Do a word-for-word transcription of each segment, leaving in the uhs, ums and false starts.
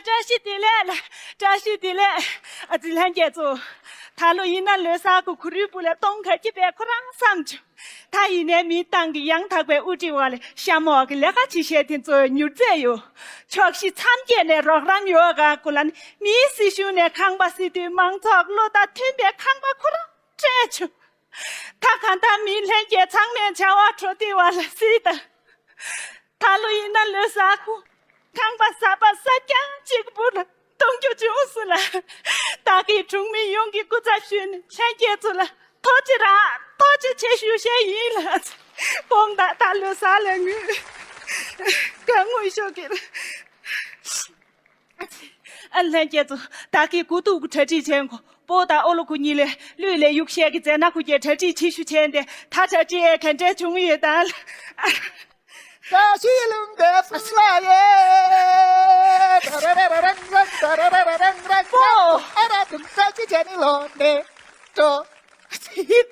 བཀྲ་ཤིས་བདེ་ལེགས། བཀྲ་ཤིས་བདེ་ལེགས། ཨ་ཙི་ལྷན་རྒྱས་ཚོ། ད་ལོ་ཡིན་ན་ལོ་གསར་གྱི་གུ་རུའི་སྦུག་ལ་གཏོང་ག་གི་པས་ཁོ་རང་བསམ་བྱུང་། ད་ཡིན་ནའི་མིའི་ཏང་གི་ཡང་དག་པའི་དབུ་ཁྲིད་འོག་ལ་གཤམ་འོག་གི་ལས་ཀ་བྱེད་བཞིན་དེ་ཚོ་མྱུར་མཛད་ཡོད། ཕྱོགས་བཞི་མཚམས་བརྒྱད་ནས་རོགས་རམ་ཡོད་ག་གུ་ལ་ནི་མིའི་སྲིད་གཞུང་ནས་ཁང་པ་སྲིད་དུས་མང་ཚོགས་བློ་དང་མཐུན་པའི་ཁང་པ་ཁོ་རང་སྤྲད་བྱུང་། ད་གང་ལྟར་མི་ལྷན་རྒྱས་ཚང་མས་བྱ་བ་གྲོས་བསྡུར་བ་ལ་སྲིད་དང་། ད་ལོ་ཡིན་ན་ལོ་གསར་ཁུ། ཁང་པ་གསར་པ་གསར་རྐྱང་གཅིག་པུ་ལ་གཏོང་རྒྱུ་བྱུང་སོང་ལ། བདག་གིས་གྲོང་མི་ཡོངས་ཀྱི་སྐུ་ཚབ་ཞུས་ནས་ལྷན་རྒྱས་ཚོ་ལ་ཐུགས་རྗེ་རང་ཐུགས་རྗེ་ཆེ་ཞུ་བཤད་ཡིན་ལ། དགོངས་དག་ད་ལོ་གསར་ལ་ངུས། གང་ངུས་ཤོག་གི། ཨ་ལྷན་རྒྱས་ཚོ། བདག་གིས་གུ་ཏུ་གུ་གྲ་སྒྲིག་བྱས་གོ། སྤོ་དང་ཨོ་ལོ་ཁུ་གཉིས་ལས་ལུས་ལས་གཡུག་བཤད་ཀྱི་མཛད་ན་ཁུ་རྒྱལ་གྲ་སྒྲིག་ཆེ་ཞུ་བྱས་ཏེ་ད་གྲ་སྒྲིག་ག་འདྲས་བྱུང་ཡོད་ད། བཀྲ་ཤིས་ལྷུན་པོའི་བུ་ལ་ཡེ། ད་ར་ར་ར་རང་རང་ད་ར་ར་ར་རང་རང་པོ། ཨ་ར་དུང་བཀྲ་ཤིས་བྱས་ནི་ལོ་ནས་འགྲོ། ད་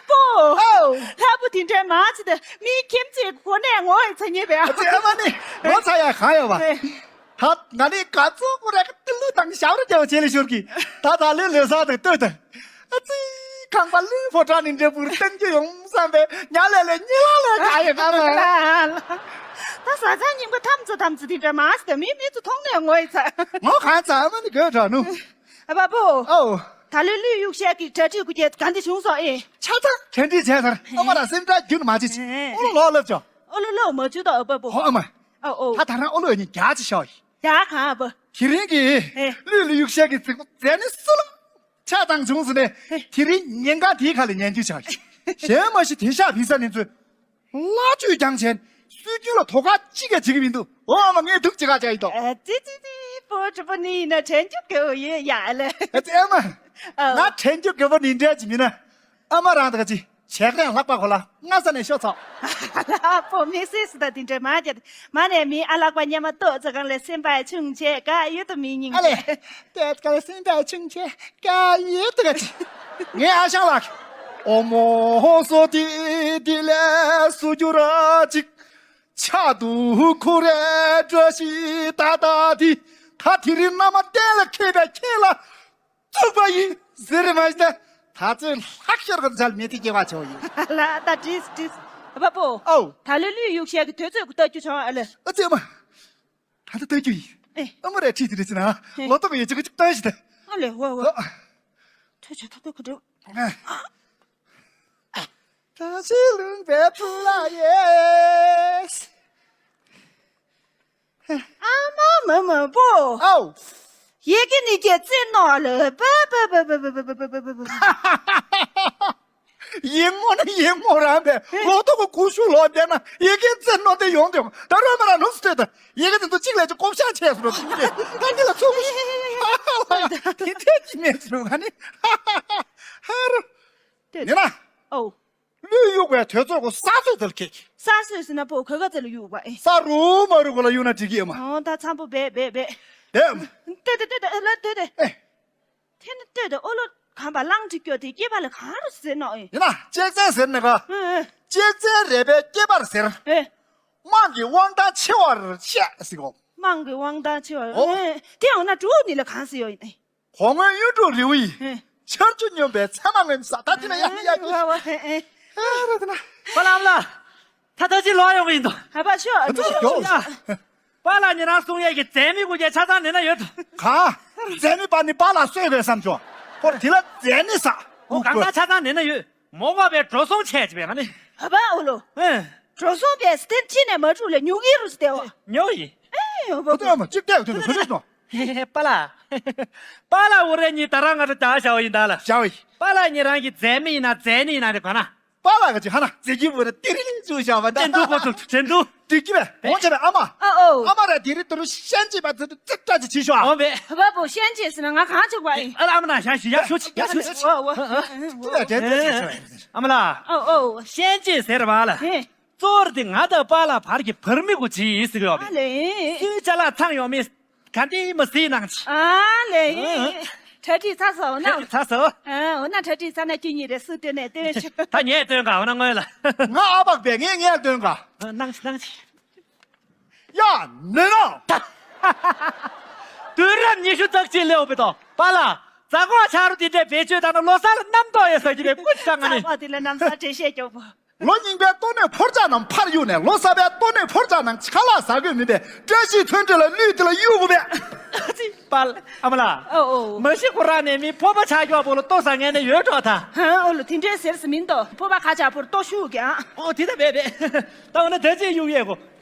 པོ། ཨོ། ལྷ་བུ་དེ་འདྲས་མ་བྱེད་དེ་མིའི་ཁྱིམ་མཚེས་གོ་གནས་ངོ་ཡི་ཚ་ཉེ་བས། ཨ་ཙི་ཨ་མ་ནི་ངོ་ཚ་ཡ་གང་ཡོད་བ། ད་ང་ནི་ག་ཚོད་ཀུ་རེ་ཀ་ཏི་ལུ་དང་ཞབས་ར་རྒྱག་བྱེད་ལས་ཤོར་གི། ད་ད་ལོའི་ལོ་གསར་དང་ལྟོས་དང་། ཨ་ཙི། ཁང་པ་ལུས་ཕོ་བྲང་ནི་འདྲ་བུར་སྟོན་རྒྱུ་ཡོང་བསམ་པས་ཉ་ལས་ལས་གཉིད་ལ་ལས་ག་ཡོད་ན་ལ། ད་བཟའ་ཚང་རྙིང་པ་ཐམས་ཅད་ཐམས་ཅད་དེ་འདྲ་མ་སྟེ་མི་མི་ཚོ་མཐོང་ནས་ངོ་ཡི་ཚ། ངོ་གང་ཚ་ཨ་མ་ནི་དགོད་བྲོ་ནུ། ཨ་བ་པོ། ཨོ། ད་ལོའི་ལུས་གཡུག་བཤད་ཀྱི་གྲ་སྒྲིག་དགུ་བརྒྱད་གང་དེ་བྱུང་སོང་ཨེ། ཆ་ཚང་གྲ་སྒྲིག་བྱས་ཚར། ཨ་མ་ར་སེམས་ཁྲལ་རྒྱུན་མ་བྱེད་ཅིག་ཨེ། ཨོ་ལོ་ལོ་ལབ་ཅོ། ཨོ་ལོ་ལོ་མ་བྱུང་ད་ཨ་བ་པོ། ཧོ་ཨ་མ། ཨ་ཨོ། ད་ད་རང་ཨོ་ལོ་ཡ་ཉིན་རྒྱག་ཅིག་ཤོག་ཡི། རྒྱག་གང་ཨ་བ། དེ་རིང་གི་ཨེ། ལུས་ལུས་གཡུག་བཤད་ཀྱི་རྫིག་པོ་མཛད་ནི་སུ་ལ་ཆ་ཚང་བྱུང་ཟིན་ནས། ཨེ། དེ་རིང་ཉིན་གང་དེའི་ཁ་ལ་ཉན་རྒྱུ་བྱ་ཡི། གཞན་མ་གཞི་དེ་ཤག་བི་ས་ནི་ཚོས། ལ་ཅུས་ཀྱང་བྱས། སྲོལ་རྒྱུན་ལ་དོ་ཁ་ཅི་ག་བྱེད་ཀྱི་མི་འདུག་ཨོ་ཨ་མ་ངས་ཐུགས་ཅི་ག་བྱ་ཡི་དོ། ཨ་ཙི་ཙི་ཙི། པོ་ཅི་པོ་ནི་ཡིན་ན་དྲན་རྒྱུ་དགའ་བོ་ཡོད་ཡ་ལེ། ཨ་ཙི་ཨ་མ། ཨ། ང་དྲན་རྒྱུ་དགའ་བོ་ནི་འདྲ་ཅི་མིན་ན། ཨ་མ་རང་དག་ཅི་བྱས་ཀ་ཡང་ལྷག་པ་གོ་ལ་སྔ་ས་ནས་ཤོག་ཚོགས། ལ་པོ་མི་སྲིད་སུ་ད་དེ་འདྲ་མ་བྱེད། མ་ནས་མི་ཨ་ལག་པ་ཉེ་མ་ལྟོ་ཙི་གང་ལས་སེམས་པ་ཆུང་ཆེ་ག་ཡོད་དུ་མི་སྙིང་ཨ་ལེ། རྗེ། ལྟོ་ཙི་གང་ལས་སེམས་པ་ཆུང་ཆེ། ཀ་ཡེ་ཏི་ག་ཅི། ངའི་ཨ་ཞང་ལགས། ཨོ་མོ་སོ་ཏི་ཏི་ལས་སུ་གྱུར་ཅིག་ཆ་དུ་ཁུ་རེ་བཀྲ་ཤིས་ཏ་ཏ་ཏི། ད་དེ་རིང་མནའ་མ་གཏན་ལ་འཁེལ་བའི་ཁྱེད་ལ་བཙུགས་པ་ཡིན་ཟེར་མ་ཤེས། ད་ཚོད་ལྷག་ཤོར་གི་འཇལ་མེད་དེ་སྐྱེ་བ་ཆོག་ཡིན། ལ་ད་དྲིས་དྲིས། ཨ་པ་པོ། ཨོ། ད་ལོ་ལུས་གཡུག་བཤད་ཀྱི་དུས་ཚོད་ཀྱི་ལྟ་རྒྱུ་བྱུང་ཨ་ལེ། ཨ་ཙི་ཨ་མ། ད་ལྟ་ལྟ་རྒྱུ་ཡིན། ཨེ། ཨ་མ་རེ་ཁྲིད་དེ་རེད་ཟེར་ན། ཨེ། ལོ་ཏོག་ཡོད་ཅིག་ཅིག་ལྟ་ཞིག་ད། ཨ་ལེ་ཝ་ཝ། ཨ། ཐུགས་ཆེ་ཐུགས་ཐུགས་ཁོ་འགྲོ། ཨ། ད་ཅི་ལུང་བའི་ཕུ་ལ་ཡེས། ཨ་མ་མ་མ་པོ། ཨའོ། ཡི་གེ་ནི་སྐད་རྩིས་ནོ་ལ་པ་པ། ཡིག་ངོ་ནི་ཡིག་ངོ་རང་པས་ལོ་ཏོག་གི་ཀུ་ཤུ་ལོ་བསྡད་ན་ཡི་གེ་རྩིས་ནོ་དེ་ཡོང་དེ་ཡོང་ད་རོ་མ་ར་ནུབ་སྟེ་ད་ཡི་གེ་དེ་ཚོ་གཅིག་ལས་ཀྱི་ཀོབ་ཤ་ཆས་སུ་རོ་ད་འདི་ལ་ཚུགས་ཤི་ཧ་ཧ་ཧ་དེ་དེ་ཅི་མེད་སུ་ག་ནི་ཧ་ཧ་ཧ་རོ་དེ་ནི་ན། ཨོ། ལུས་གཡུག་པའི་དུས་ཚོད་ཀོ་ས་སྲོས་དེ་ལ་ཁེག་ས་སྲོས་ཟེར་ན་པོ་ག་ག་ཚེ་ལ་གཡུག་པ་ཨེ། ས་རུ་མ་རུ་གོ་ལ་གཡུག་ན་འགྲིག་གི་ཡོད་མ། ཨོ་ད་འཚམ་པོ་བེ་བེ་བེ། བེ། ལྟོས་ཏེ་ལྟོས་ཏེ་ཨེ་ལ་ལྟོས་ཏེ། ཨེ། དེ་ནི་ལྟོས་ཏེ་ཨོ་ལོ་གམ་པ་གླང་ཁྲི་སྐྱོ་དེ་སྐྱེས་པ་ལ་གང་རུ་ཟེར་ནོ་ཨེ། ཡིན་ན་ལྕེ་རྩེ་ཟེར་ནི་ག་ཨེ་ཨེ། ལྕེ་རྩེ་རེ་བའི་སྐྱེས་པར་ཟེར། ཨེ། དམངས་ཀྱི་དབང་ཐང་ཆེ་བར་བཤད་ཟེར་གོ། དམངས་ཀྱི་དབང་ཐང་ཆེ་བར། ཨོ། ཨེ། དེ་འོ་ན་གྲུ་ནི་ལ་གང་ཟེར་ཡོད་ཨེ། གོ་སྔོན་གཡུ་འབྲུག་རི་བོ་ཡི། ཧེ། ཆར་ཆུ་སྨྱོན་པའི་ཚེར་མ་ངན་ས་ད་དེ་ན་ཡག་ཡག་ཡག་ཝ་ཝ་ཧེ་ཨེ། ཨ་ར་དེ་ན། པ་ལགས་པ་ལགས། ད་ད་ཅི་ལོག་ཡོང་གི་ཡིན་དོ། ཧ་པ་ཤོ་ཨ་ཅོ་ཤོ་ཤོ། ཡ། པ་ལགས་ཉེ་རང་གསུང་ཡས་ཀྱི་མཛད་མི་དགུ་བརྒྱ་ཆ་ཚང་ནེ་ན་ཡོད་དོ། ག་མཛད་མི་པ་ནི་པ་ལགས་གསོས་དགོས་བསམ་བྱུང་། ཁོ་དེ་ལ་མཛད་ནི་ས། ཨོ་གང་ལྟར་ཆ་ཚང་ནེ་ན་ཡོད། མོ་གོ་བའི་འགྲོ་སོང་ཆད་ཅི་བས་ང་ནི། ཧ་པ་ཨོ་ལོ། ཨེ། འགྲོ་སོང་བས་སྟེར་ཅི་ནས་མ་འགྲུབ་ལས་ཉུག་ཡིན་རུ་སྟེ་བ། ཉོ་ཡི། ཨེ་ཡོ་བ་ཁོ་ཚོ་ཡང་མ་གཅིག་བལྟས་ཐོན་ནས་ཁོ་ཚོས་སོང་། པཱ་ལགས། པཱ་ལགས་འུ་རེ་གཉིས་ད་རང་ང་ཚོ་བདག་བྱ་བ་ཡིན་ད་ལ། བྱ་བ་ཡིན། པཱ་ལགས་ཉེ་རང་གི་མཛད་མི་ཡིན་ན་མཛད་ནི་ཡིན་ན་རེ་ག་ན། པཱ་ལགས་ཀྱི་ཧ་ན་མཛད་ཀྱི་བུ་རེ་ཏི་རི་ལིང་བཅུག་བྱ་བ་ད། དྲན་འདུག་གོ་ཚོ་དྲན་འདུག་འགྲིག་གི་བས་འོང་བྱས་པས་ཨ་མ། ཨ་ཨོ། ཨ་མ་ར་དེ་རི་དུ་རུ་ཤན་ཅི་བ་ཚོ་དུ་ཙིག་ཏྲ་ཅི་བྱེད་ཤོག་ཨ། འོང་བས། བ་བ་བུ་ཤན་ཅི་ཟེར་ན་ང་གང་ཆོག་པ་ཡིན། ཨ་ལ་ཨ་མ་ན་ཤ་ཞི་ཡ་ཤོ་ཅི་ཡ་ཤོ་ཅི། ཨོ་ཨོ། ཏུ་ལ་དྲན་ཙིག་ཅི་བྱ་བ་ཡིན། ཨ་མ་ལ། ཨོ་ཨོ། ཤན་ཅི་ཟེར་བ་ལ། ཧེ། གཙོ་བོར་དེ་ང་དང་པཱ་ལགས་བར་གྱི་བར་མི་གུ་ཅི་ཡིན་ཟེར་ཡོད་པས། ཨ་ལེ། སུའི་ཅ་ལག་ཚང་ཡོང་མིན་ག་འདྲའི་མི་སྲིད་ནང་ཅི། ཨ་ལེ། ཨ། གྲ་སྒྲིག་ཚར་སོང་ན། གྲ་སྒྲིག་ཚར་སོང་། ཨ་འོ་ན་གྲ་སྒྲིག་ཚར་ན་ཁྱོད་གཉིས་རེ་སུ་སྟོན་ནས་སྟོན་ཆོག་ད་ངས་སྟོན་ག་འོ་ན་དངོས་ལ། ང་ཨ་ཕག་པས་ངས་ངས་སྟོན་ག་ཨ་གནང་ཅི་གནང་ཅི། ཡ་ནེ་ན། ཉི་ཤུ་རྩ་གཅིག་སླེབས་པའི་ཐོག་པཱ་ལགས། རྫ་ཁོག་ཆ་རོ་དེ་འདྲས་བེད་སྤྱོད་བཏང་ན་ལོ་གསར་ལ་གནམ་ཐོག་ཡོད་ཟེར་གྱི་རེད། སྐུ་ཚང་ང་ནི། རྫ་ཁོག་དེ་ལ་གནམ་ས་འགྲེལ་བཤད་རྒྱོབ་པོ། ལོ་རྙིང་པའི་ལྟོ་ནས་ཕོར་ཆ་རྣམས་ཕར་གཡུགས་ནས། ལོ་གསར་པའི་ལྟོ་ནས་ཕོར་ཆ་ནང་ཁ་ལག་ཟ་དགོས་མིན་པས། བཀྲ་ཤིས་མཚོན་བྱེད་ལ་གླུད་དེ་ལ་གཡུག་དགོས་པས། པཱ་ལགས། ཨ་མ་ལགས། ཨོ་ཨོ། མ་གཞི་ཁོ་རང་ནས་མི་ཕོར་པ་ཆག་ཀྱོག་པོ་ལ་ལྟོ་ཟ་མཁན་ནི་ཡོད་འགྲོ་ད། ཧ་ཨོ་ལོ། དེ་འདྲའི་ཟེར་ས་མིན་ཏོ། ཕོར་པ་ཁ་ཆག་པོར་ལྟོ་གཞུས་ཀྱང་། ཨོ་དེ་ད་བས་བས། ད་འོ་ན་ད་ཅི་གཡུག་ཡས་གོ།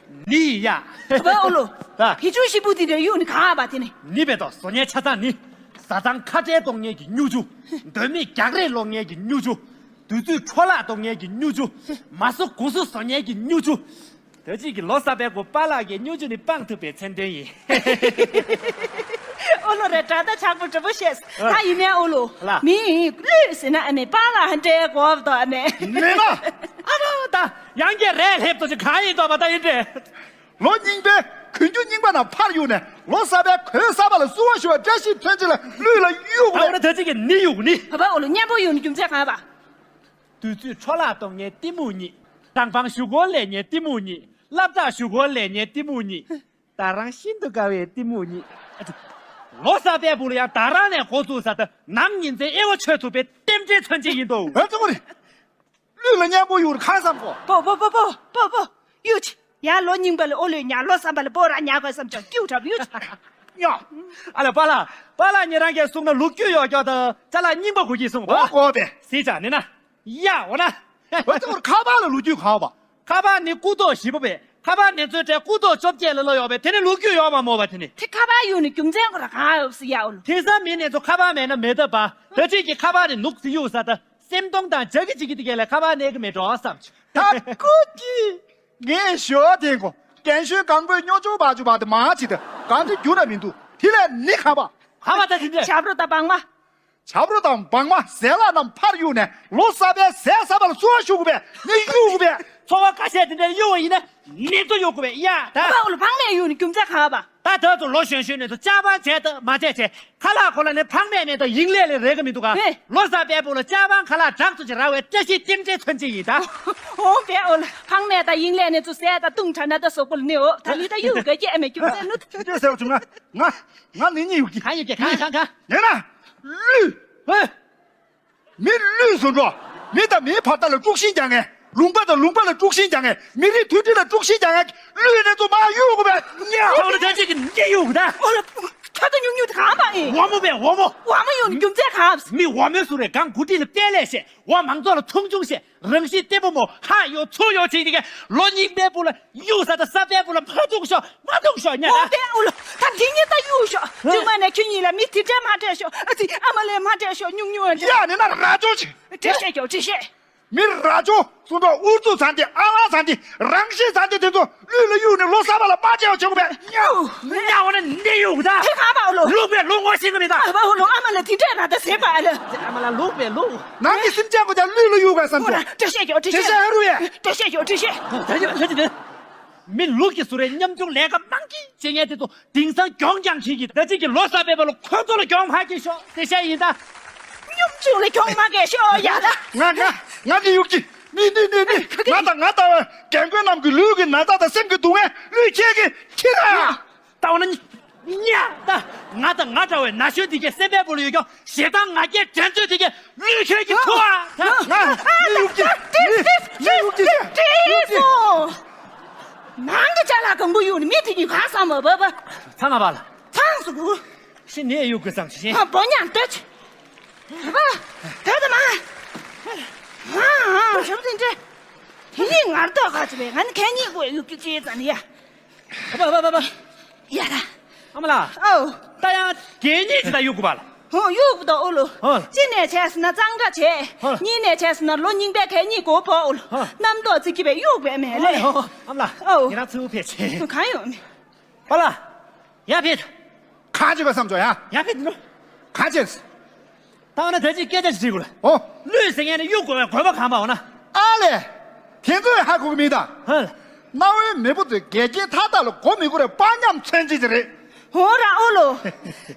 ནི་ཡ། བ་ཨོ་ལོ། ད་བི་ཆུ་ཞིབ་པོ་དེ་འདྲ་གཡུག་ནི་གང་བ་དེ་ནི། ནི་བས་ཏོ་བཟོ་མཁན་ཆ་ཚང་ནི། བཟའ་ཚང་ཁ་བྲལ་གཏོང་མཁན་གྱི་སྨྱུ་གུ། མདོ་མེད་རྒྱག་རེས་སློང་མཁན་གྱི་སྨྱུ་གུ། དུས་ཚོད་འཕྲོ་བརླག་གཏོང་མཁན་གྱི་སྨྱུ་གུ། མ་བཟོ་དགུ་བཟོ་བཟོ་མཁན་གྱི་སྨྱུ་གུ། ད་ཅིག་གི་ལོ་གསར་པའི་སྒོ་པཱ་ལགས་ཀྱི་སྨྱུ་གུ་ནི་སྤང་ཐུབ་པའི་མཚན་དོན་ཡིན། ཨོ་ལོ་རེད། དྲ་ད་ཆག་པོ་གྲུ་པོ་བཤད། ཨ། ད་ཡིན་ནའི་ཨོ་ལོ། ལ། མི་གླུད་ཟེར་ན་ཨ་མའི་པཱ་ལགས་འདྲའི་གོ་བ་དོ་ཨ་མའི། མེད་ན། ཨ་རོ་ད་ཡང་གི་རེད་སླེབས་ཏོ་ཅིག་གང་ཡིན་དོ་བ་ད་ཡིན་ཏེ། ལོ་རྙིང་པའི་གོན་རྒྱུ་རྙིང་པ་རྣམས་ཕར་གཡུགས་ནས། ལོ་གསར་པའི་གོས་གསར་པ་ལ་བསུ་བ་ཞུ་བའི་བཀྲ་ཤིས་མཚོན་བྱེད་ལ་གླུད་ལ་གཡུག་ཨ་འོ་ན་དགོས་པས། ད་ཅིག་གི་ནི་གཡུག་ནི། བ་བ་ཨོ་ལོ། གཉན་པོ་གཡུག་ནི་རྒྱུ་མཚན་གང་བ། དུས་ཚོད་འཕྲོ་བརླག་གཏོང་མཁན་གཏི་མུག་གཉིས། གྲྭ་པ་ཞུ་སྒོ་ལས་མཁན་གཏི་མུག་གཉིས། སློབ་གྲྭ་ཞུ་སྒོ་ལས་མཁན་གཏི་མུག་གཉིས། ད་རང་ཤིན་ཏུ་དགའ་བའི་གཏི་མུག་གཉིས། ལོ་གསར་པའི་བུ་ལ་ཡང་ད་རང་ནས་འགོ་བཙུགས་ས་ད་ནམ་ཉིན་མཚན་དབྱེ་བ་ཆོད་ཐུབ་པའི་རྟེན་འབྲེལ་མཚོན་བྱེད་ཡིན་དོ། ཨ་ཙི་མོ་རེད། གླུད་ལ་གཉན་པོ་གཡུག་ཁ་བསམ་གོ། པོ་པོ་པོ་པོ་པོ་པོ། གཡུག་ཅི། ཡ་ལོ་རྙིང་པ་ལ་ཨོ་ལོས་ཉ། ལོ་གསར་པ་ལ་པོ་ར་ཉ་དགོས་བསམ་ཀྱང་གཡུག་དྲག་གཡུག་ཅི། ཉ། ཨ་ལ་པཱ་ལགས། པཱ་ལགས་ཉེ་རང་གིས་གསུངས་ན་ལོ་རྒྱུས་ཡོད་ཀྱང་ད་ཅ་ལག་རྙིང་པ་དགོས་ཀྱི་གསུངས་པ། ཨོ་དགོས་པས། སྲིད་ཅག་ནི་ན། ཡ་འོ་ན། ཨོ་ཙི་མོར་ཁ་པར་ལ་ལོ་རྒྱུས་གང་བ། ཁ་པར་ནི་སྐུ་ཐོག་བཞི་པ་པས། ཁ་པར་ནི་ཚོའི་གྲས་སྐུ་ཐོག་བཅོ་བརྒྱད་ལ་ལོ་ཡོད་པས། དེ་ནི་ལོ་རྒྱུས་ཡོད་མ་མོ་བ་དེ་ནི། དེ་ཁ་པར་གཡུག་ནི་རྒྱུ་མཚན་ཁོ་ར་གང་ཡོད་སི་ཡ་ཨོ་ལོ། དེང་སང་མི་ནི་ཚོ་ཁ་པར་མེད་ན་མེད་ད་པ། ད་ཅིག་གི་ཁ་པར་ནི་ནུག་སི་གཡུག་ས་ད། སེམས་གཏོང་དང་ཇ་གི་ཅིག་གི་དེ་གས་ལས་ཁ་པར་ནས་གི་མེད་འགྲོ་བསམ་ཆུ། ད་ཀུ་ཀི། ངས་ཞོ་དེ་གོ། རྒན་གཞོན་གང་པོས་སྨྱོ་ཆུང་བ་ཆུ་བ་དེ་མ་ཅི་ད་གང་དུ་རྒྱུ་ན་མི་འདུག་དེ་ལས་ནི་ཁ་པར། ཁ་པར་ད་དེ་འདྲ། ཆབ་རོ་ད་བང་མ། ཆབ་རོ་དང་བང་མ་ཟས་ལ་རྣམས་ཕར་གཡུགས་ནས་ལོ་གསར་པའི་ཟས་ཟ་བ་ལ་བསུ་བ་ཞུ་དགོས་པས་ནི་གཡུག་དགོས་པས། ཚོ་བ་ཁ་ཤས་དེ་འདྲ་གཡུག་པ་ཡིན་ན་ནི་ཚོ་གཡུག་དགོས་པས་ཡ་ད། ཨ་ཨོ་ལོ་བང་མས་གཡུག་ནི་རྒྱུ་མཚན་གང་བ། ད་ད་ཚོ་ལོ་གཞོན་གཞོན་ནས་ཚོ་ཅག་པང་བྱས་ད་མ་བྱས་བྱས་ཁ་ལག་ཁོ་ལ་ནི་ཕང་མེད་མེད་ད་ཡིན་ལས་ལས་རེ་གི་མི་འདུག་ག་ཧེ། ལོ་གསར་པའི་བུ་ལ་ཅག་པང་ཁ་ལག་དྲག་ཚོ་ཅི་ར་བའི་བཀྲ་ཤིས་རྟེན་འབྲེལ་མཚོན་བྱེད་ཡིན་ད། ཨོ་བས་ཨོ་ལོ་ཕང་མེད་ད་ཡིན་ལས་ནས་ཚོ་ཟས་ད་བཏུང་དྲ་ན་ད་སོག་པོ་ལ་ནི་ཨོ་ད་ལི་ད་གཡུག་ག་སྐྱེ་ཨ་མེ་རྒྱུ་མཚན་ནུ། ཅི་ཟེར་བ་བྱུང་ང་ང་ང་ནི་གཉིད་གཡུག་གི། གང་ཡོད་ཀྱི་གང་གང་གང་། ཡིན་ན། གླུད། ཧེ། མི་གླུད་བཟོ་འགྲོ། མི་དང་མིའི་བར་ཐག་ལ་དཀྲུག་ཤིང་རྒྱག་མཁན། ལུང་པ་དང་ལུང་པ་ལ་དཀྲུག་ཤིང་རྒྱག་མཁན། མི་རིགས་མཐུན་སྒྲིལ་ལ་དཀྲུག་ཤིང་རྒྱག་མཁན་གླུད་ནས་ཚོ་མ་གཡུག་གི་བས། ཉ་ཧོ་ལ་ད་ཅིག་གི་འདི་གཡུག་གི་ད། ཨོ་ལ། ཁ་ཏོ་ཉུང་ཉུང་དེ་གང་པ་ཨེ། འོ་མོ་བས་འོ་མོ། འོ་མོ་ཡོང་ནི་རྒྱུ་མཚན་གང་། མི་འོ་མོའི་སུ་རེད་གང་གུ་ཏི་ལ་བལྟས་ལས་ཤེས། འོ་མང་ཚོགས་ལ་མཐོང་ཆུང་བྱེད། རང་བཞིན་བརྟན་པོ་མོ་ཧ་ཡོད་ཚུར་ཡོད་བྱེད་ཀྱི་ལོ་རྙིང་པའི་བུ་ལ་གཡུག་ས་དང་ས་པའི་བུ་ལ་མ་གཏོང་ཤོག་མ་གཏོང་ཤོག་ཉ་ད། འོ་དེ་ཨོ་ལ་ད་འདི་ཉིད་ད་གཡུག་ཤོག་ཧ། ཚུར་མ་ནས་ཁྱོད་གཉིས་ལ་མི་དེ་འདྲས་མ་སྤྲད་ཤོག་ཨ་ཙི་ཨ་མ་ལས་མ་སྤྲད་ཤོག་ཉུང་ཉུང་ཨ་ཅི། ཡ་ནི་ན་ར་ཅོ་ཆི། འགྲེལ་བཤད་རྒྱོབ་འགྲེལ་བཤད། མི་ར་ཅོ་གསུང་གྲོགས་ཨུར་ཚུགས་ཚང་དེ་ཨ་ལ་ཚང་དེ་རང་བཞིན་ཚང་དེ་དེ་ཚོ་གླུད་ལ་གཡུག་ནས་ལོ་གསར་པ་ལ་མ་སྤྲད་པ་བྱེད་དགོས་པས། ཉ་འོ་ན་འདི་གཡུག་ད། དེ་ག་པ་ཨོ་ལོ། ལུག་པའི་ལུག་ངོ་ཤེས་གི་མི་ད། ཨ་པ་ཨོ་ལོ་ཨ་མ་ལ་དེ་འདྲས་ར་ད་ཟེར་པ་ཨ་ལ། ཨ་མ་ལ་ལུག་པའི་ལུག་ནང་གི་སེམས་ཅན་གོ་ཅག་གླུད་ལ་གཡུག་པས་བསམ་ཨོ་ན་ཚེ། འགྲེལ་བཤད་རྒྱོབ་འགྲེལ་བཤད། འགྲེལ་བཤད་ཨ་རུ་ཡས། འགྲེལ་བཤད་རྒྱོབ་འགྲེལ་བཤད། ད་ཅི་ད་ཅི་ད། མི་ལུག་གི་སུ་རེ་ཉམ་ཆུང་ལས་ཀ་མང་གི་བྱེད་མཁན་དེ་ཚོ་དེང་སང་གྱོང་རྒྱག་མཁན་གྱི་ད་ཅིག་གི་ལོ་གསར་པའི་བར་ལ་ཁོ་ཚོ་ལ་གྱོང་མ་རྒྱག་ཤོག་དེ་བཤད་ཡིན་ད། ཉམ་ཆུང་ལ་གྱོང་མ་རྒྱག་ཤོག་ཡ་ད། ང་ང་ང་གི་ཡུག་གི་ནི་ནི་ནི་ནི་ང་དང་ང་ལྟ་བའི་རྒན་རྒོན་རྣམས་ཀྱི་ལུས་ཀྱི་ན་ཚ་དང་སེམས་ཀྱི་སྡུག་བསྔལ་གླུད་ཁྱེར་གྱི་ཁྱེར་ར། ད་འོ་ན་ཉ་ད་ང་དང་ང་འདྲ་བའི་ན་གཞོན་དེ་གའི་སེམས་པའི་བུ་ལ་ཡོད་ཀྱང་ཞེ་སྡང་ང་རྒྱལ་འགྲན་རྩོད་དེ་གའི་གླུད་ཁྱེར་གྱི་ཐུ་བ་ད། ང་ནི་ཡུག་གི་ནི་ནི་ཡུག་གི་ནི་ཡུག་གི། ནང་གི་ཅ་ལག་གང་པོ་ཡོད་ནི་མི་དེ་གཉིས་གང་བསམ་མ་བབ་བ། ཚང་མ་བ་ལ། ཚང་སུ་གུ། ཤི་ནས་གཡུག་དགོས་བསམ་ཤི། ཨ་བོ་ཉང་ལྟོས། བ། དེ་ད་མ། ཨ་ཨ་ཞབས་དེ་འདྲེ། དེ་ནས་ངར་ཏོག་ག་ཚོད་པས་ང་ནི་གད་སྙིགས་དགོས་གཡུག་གི་ཅི་ཙམ་ཡ། བ་བ་བ་བ། ཡ་ད། ཨ་མ་ལགས། ཨོ། ད་ཡང་གད་སྙིགས་ཅི་ད་གཡུག་དགོས་པ་ལ། ཧོ་གཡུག་དགོས་ད་ཨོ་ལོ། ཧོ། གཅིག་ནས་བྱས་ཟིན་ན་གཙང་སྦྲ་བྱས། ཧོ། གཉིས་ནས་བྱས་ཟིན་ན་ལོ་རྙིང་པའི་གད་སྙིགས་དགོས་པོ་ཨོ་ལོ། ཧོ། རྣམ་རྟོག་ཚིག་གི་བས་གཡུག་པས་མེད་ལེ། ཧོ་ཧོ་ཨ་མ་ལགས། ཨོ། ཡིན་ན་ཚུར་ཕེབས་ཆེ། གང་ཡོང་མེད། པཱ་ལགས། ཡར་ཕེབས། གང་བྱེད་པ་བསམ་བྱུང་ཡ། ཡར་ཕེབས་འདི་ལོ། གང་བྱེད། ད་འོ་ན་ད་ཅིག་སྐད་ཆ་ཞིག་དྲིས་དགོས་ལ། ཨོ། གླུད་ཟེར་མཁན་ནི་གཡུག་དགོས་པའི་དགོས་པ་གང་པ་འོ་ན། ཨ་ལས། དེ་ཚོ་ཡང་ཧ་གོ་གི་མིན་ད། ཧ། གནའ་བོའི་མེས་པོ་ཚོས་འགལ་རྐྱེན་མཐའ་དག་ལ་མགོ་མི་སྒུར་བའི་དཔའ་ཉམས་མཚོན་བྱེད་ཅིག་རེད། འོ་ར་ཨོ་ལོ།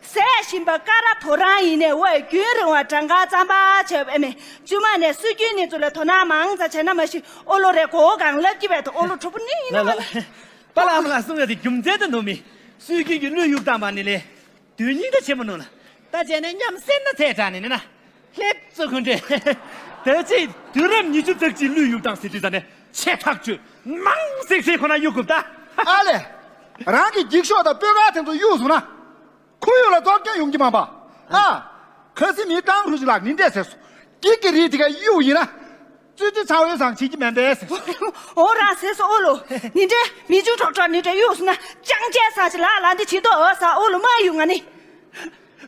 ཟས་ཞིམ་པ་ཀ་ར་ཐོ་རངས་ཡིན་ནས་དབའི་རྒྱུན་རིང་བ་གྲངས་ཀ་རྩམ་པ་བྱས་པ་ཨེ་མེ། རྒྱུ་མ་ནས་སྲོལ་རྒྱུན་ནི་ཚོ་ལ་དོ་སྣང་མང་ཙམ་བྱས་ན་མ་གཞི་ཨོ་ལོ་རེ་གོ་གང་ལབ་ཀྱི་བས་ད་ཨོ་ལོ་གྲོགས་པོ་ནི་ཡིན་ན་ལ་མ་ལ། ལ། པཱ་ལགས་ཨ་མ་ལགས་གསུང་ཡ་དེ་རྒྱུ་མཚན་དུ་འདུག་མི། སྲོལ་རྒྱུན་གྱི་གླུད་གཡུག་སྟངས་པ་ནི་ལས། དོན་སྙིང་འདྲ་ཆེན་པོ་ནོ་ལ། ད་བྱས་ནས་མཉམ་སེམས་ན་ཚད་དྲག་ནས་ནི་ན། ལྷེབ་ཙོ་ཁོ་འདྲེ། ད་ཅི་དུས་རབས་ཉི་ཤུ་རྩ་གཅིག་ལུས་ཡུག་དང་ཟེར་དུས་ཙ་ནས་ཆེ་ཐག་ཆོད། མང་སེག་སེ་ཁོ་ན་གཡུག་དགོས་ད། ཨ་ལེ། རང་གི་འགྱིག་ཤོག་དང་སྤོས་དཀར་དེ་ཚོ་གཡུག་སོང་ན། ཁོར་ཡུག་ལ་བཙོག་སྐྱོན་ཡོང་གི་མ་པ། ཨ། ཁ་སི་མི་ཀྲང་ཧྲུའུ་ཅི་ལགས་ནི་འདྲས་ཟེར་སོང་། འགྱིག་གི་རིགས་དེ་ག་གཡུག་ཡིན་ན། ཙུའུ་ཀྲི་ཚང་འོས་སང་བྱེད་ཀྱི་མེད་པས་ཟེར། འོ་རང་ཟེར་སོ་ཨོ་ལོ། ནི་འདྲེ་མི་ཆུང་གྲོགས་གྲོགས་ནི་འདྲེ་གཡུགས་སོང་ན་ཅང་ཅེ་ས་ཅི་ལ་ལ་འདི་བྱེད་དོ་འོ་ས་ཨོ་ལོ་མ་གཡུག་ང་ནི།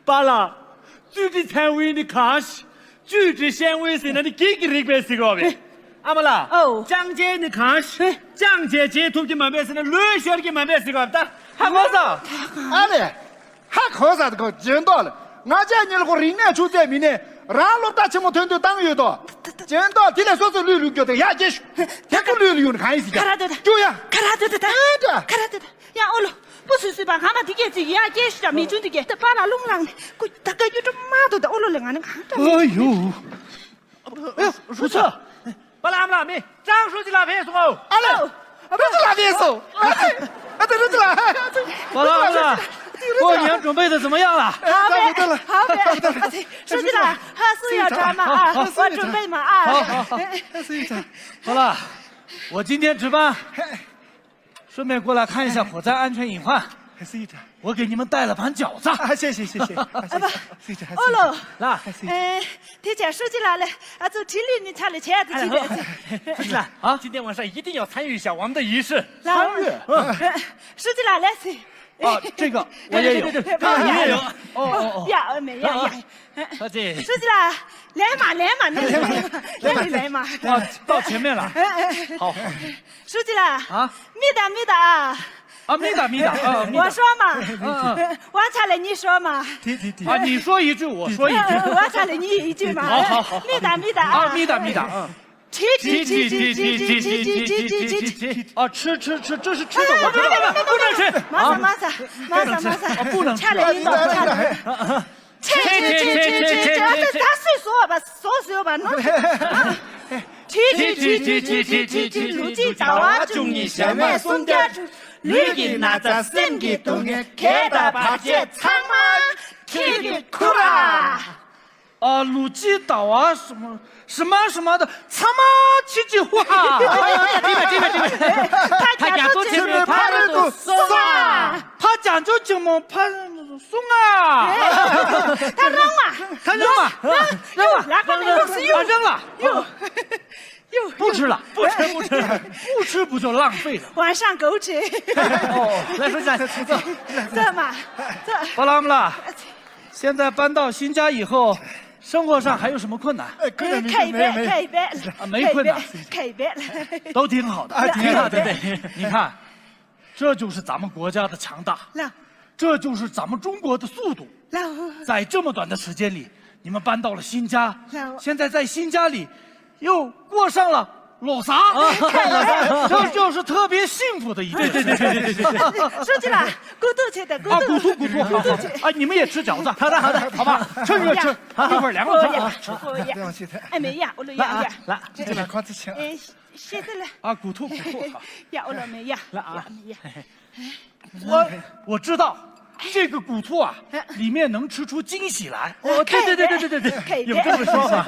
པཱ་ལགས། ཙུའུ་ཀྲི་ཚང་འོས་ནི་གང་ཞིག་ཙུའུ་ཀྲི་ཤན་འོས་ཟེར་ན་ནི་གེགས་ཀྱི་རིགས་པས་ཟེར་གོ་བས། ཨ་མ་ལགས། ཨོ། ཅང་ཅེ་ནི་གང་ཞིག་ཅང་ཅེ་བྱེད་ཐུབ་ཀྱི་མ་པས་ཟེར་ན་ལོས་ཤོར་གྱི་མ་པས་ཟེར་གོ་བས་ད། ཧ་གོ་སོང་། ཨ་ལེ། ཧ་གོ་ས་གོ་འཇོན་མདོག་ལ། ང་ཅག་གཉིས་ལ་ཁོ་རིག་གནས་ཆུ་ཚད་མི་ནས་རང་སློབ་གྲྭ་ཆེན་མོ་ཐོན་དུས་བཏང་ཡོད་དོ། འཇོན་མདོག་དེ་ལས་སོ་སོའི་ལུས་ལུས་སྐྱོ་དེ་ཡག་སྐྱེ་ཤོག་དེ་ཁོ་ལུས་ལུས་ཡོད་ན་གང་ཡིན་ཟེར་ཀྱང་ཁ་ར་དོད་ད། ཅུ་ཡ། ཁ་ར་དོད་ད་ད། ཨེ་འདྲ། ཁ་ར་དོད་ད། ཡ་ཨོ་ལོ། པུ་སུ་སུ་པ་ང་མ་དེ་སྐད་ཅིག་ཡ་སྐྱེ་ཤོག་ད་མི་ཆུང་དེ་སྐད་ད་པ་ལ་རླུང་ལངས་ནས་ཀུ་ད་ཀ་ཡུ་ཏྲ་མ་དོ་ད་ཨོ་ལོ་ལ་ང་ནི་གང་འདྲ་མི་ཨ་ཡོ། ཧྲུ་ཚ། པ་ལགས་ཨ་མ་ལགས་མི་ཀྲང་ཧྲུའུ་ཅི་ལགས་ཕེབས་སོང་ཨོ། ཨ་ལོ། ཧྲུའུ་ཅི་ལགས་ཕེབས་སོང་། ཨ་ཏི་ཧྲུའུ་ཅི་ལགས། ป้าลาป้าลา 过年准备的怎么样了？好嘞，好嘞。书记啦，哈，是要穿吗？啊，我准备嘛啊。好好好。 ป้าลา 我今天值班，顺便过来看一下火灾安全隐患。 我给你们带了盘饺子。 啊，谢谢谢谢，啊，谢谢，谢谢，谢谢。 ཨོ་ལོ། ལགས། 哎，དེ་བྱས་ཧྲུའུ་ཅི་ལགས་ལ་ཨ་ཚོ་ཁྲིད་ལུས་ནི་ཆ་ལས་བྱས་ཡ་དེ་ཅི་རེད། 是啦，啊，今天晚上一定要参与一下我们的仪式。 ལགས། 参与？ ཧྲུའུ་ཅི་ལགས་ལས་སི། 啊，这个我也有。 ཡ་ཨ་མེ་ཡ་ཡ། 小姐。 ཧྲུའུ་ཅི་ལགས་ལས་མ་ལས་མ་ནི་ལས་མ་ལས་མ་ལས་མ། 啊，到前面了。 好。 ཧྲུའུ་ཅི་ལགས། 啊？ མི་ད་མི་ད་ཨ། 啊，没打没打，啊，没打。 我说嘛。 嗯嗯。 ཝང་ཆ་ལེ་ཉི་ཧྲོ་མ། 提提提。 啊，你说一句，我说一句。 ཝང་ཆ་ལེ་ཉི་ཡི་ཅུ་མ། 好好好。 མི་ད་མི་ད་ཨ། 啊，没打没打，嗯。 ཁྲི་ཁྲི་ཁྲི་ཁྲི་啊，吃吃吃，这是吃的，我知道了，不能吃。 མ་ས་མ་ས་མ་ས་མ་ས། 啊，不能吃。 ཆ་ལེ་ཉི་ད་ཆ་ལེ། 切切切切切切切切。 ད་སུས་བཟོ་བ་བཟོ་བཟོ་བ་ནོ། ཁྲི་ཁྲི་ཁྲི་ཁྲི་ཁྲི་ཁྲི་ཁྲི་ལུས་ཀྱི་ཟླ་བ་བཅུ་གཉིས་ཞག་མ་སུམ་བརྒྱ་དྲུག་ལུས་ཀྱི་ན་ཚ་སེམས་ཀྱི་སྡུག་བསྔལ་གད་དང་བར་ཆད་ཚང་མ་ཁྱེད་ཀྱི་ཁུར་ར། 啊， ལུས་ཀྱི་ཟླ་བ་什么什么什么的，ཚང་མ་ཁྱེད་ཀྱི་ཧུ་ཧ། 哎呀，哎呀，对吧，对吧，对吧。 ད་རྒྱ་མཚོ་ཆེན་མོའི་ཕ་རོལ་ཏུ་སོང་ང་། ཕ་རྒྱ་མཚོ་ཆེན་མོ་ཕ་སོང་ང་། 他扔了。 他扔了。 ལག་པ་ནས་རླུང་སུ་གཡུག 啊，扔了。 གཡུག 不吃了。 不吃，不吃，不吃不就浪费了。 晚上狗吃。 哦，来，说一下，请坐。 坐嘛，坐。 巴拉姆拉，现在搬到新家以后，生活上还有什么困难？ 哎，困难没，没，没。 看一遍，看一遍。 啊，没困难。 看一遍。 都挺好的。 啊，挺好的。 对，对，对，你看，这就是咱们国家的强大， 老 这就是咱们中国的速度。 老 在这么短的时间里，你们搬到了新家， 老 现在在新家里又过上了老啥， 这就是特别幸福的一件事。 对，对，对，对，对，对。 书记啦，过渡去的，过渡。 啊，过渡，过渡，好，好。 啊，你们也吃饺子。 好的，好的。 好吧，趁热吃，一会儿凉了吃。 哎，没呀，我都要呀。 来，来，来，来，来，来，来，来。 哎，现在了。 啊，过渡，过渡，好。 呀，我都没呀。 来啊。 呀，没呀。 我，我知道，这个古兔啊，里面能吃出惊喜来。 哦，对，对，对，对，对，对，对，有这么说法。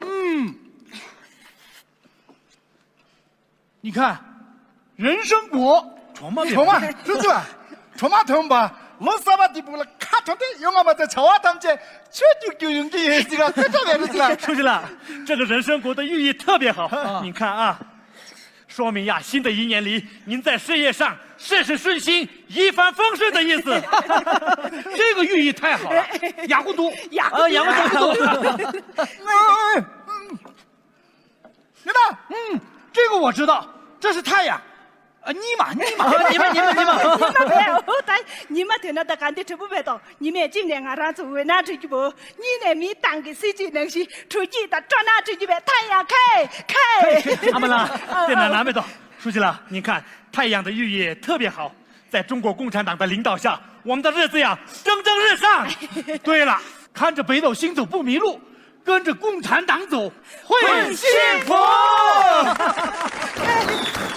嗯，你看，人参果，尝嘛，尝嘛，叔叔，尝嘛，尝吧。 ལོ་གསར་པ་འདི་བུ་ལ་ཁ་གྲོ་དེ་ཡོང་ང་མ་ཚད་བྱ་བ་ཐམས་ཅད་ཆོས་རྒྱུག་རྒྱུག་ཡོང་གི་ཡོད་ཟིག་ཨ། དེ་འདྲ་མེད་རེད་ཟིག་ཨ། 书记啦，这个人参果的寓意特别好。啊。 你看啊，说明呀，新的一年里您在事业上事事顺心，一帆风顺的意思。 这个寓意太好了，雅古都，雅古都。 你看，嗯，这个我知道，这是太阳。 啊，尼玛，尼玛，尼玛，尼玛，尼玛。 ཉི་མ་དེ་ན་ད་ག་འདི་དྲིལ་བུ་མེད་དོ། ཉི་མས་གཅིག་ནས་ང་རང་ཚོ་འོད་སྣང་སྤྲོད་རྒྱུ་བོ། གཉིས་ནས་མིའི་ཏང་གི་སྲིད་ཇུས་ནང་བཞིན་དྲོ་སྐྱིད་དང་སྤྲོ་སྣང་སྤྲོད་རྒྱུ་བས་ཐ་ཡང་ཁེ་ཁེ། 阿姆拉，电脑拿没到。书记啦，您看，太阳的寓意特别好，在中国共产党的领导下，我们的日子呀蒸蒸日上。对了，看着北斗星走不迷路， 跟着共产党走，会幸福。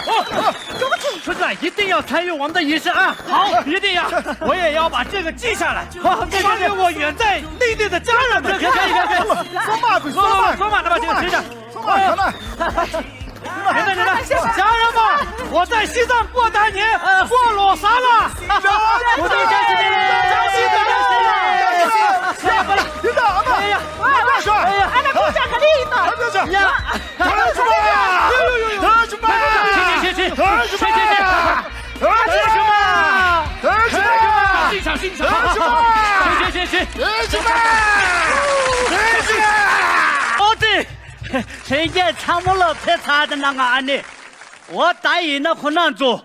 ཀྲོ་ཆེ། 村长一定要参与我们的仪式啊！好，一定要，我也要把这个记下来，好，这个给我远在内地的家人们。别别别别，说慢点，说慢点，说慢点，把这个谁讲？说慢点，快来！等等等等，家人们，我在西藏过大年，过罗刹了。我在江西的，江西的，江西的。哎呀，不了，领导，阿妈，哎呀，阿妈，说，哎呀，哎，那给我讲个领导。哎，不要讲。呀。 同志们！同志们！去去去去！同志们！同志们！同志们！欣赏欣赏！同志们！去去去去！同志们！同志们！哦，对，人家参谋了，别差的那个安呢，我答应那困难做，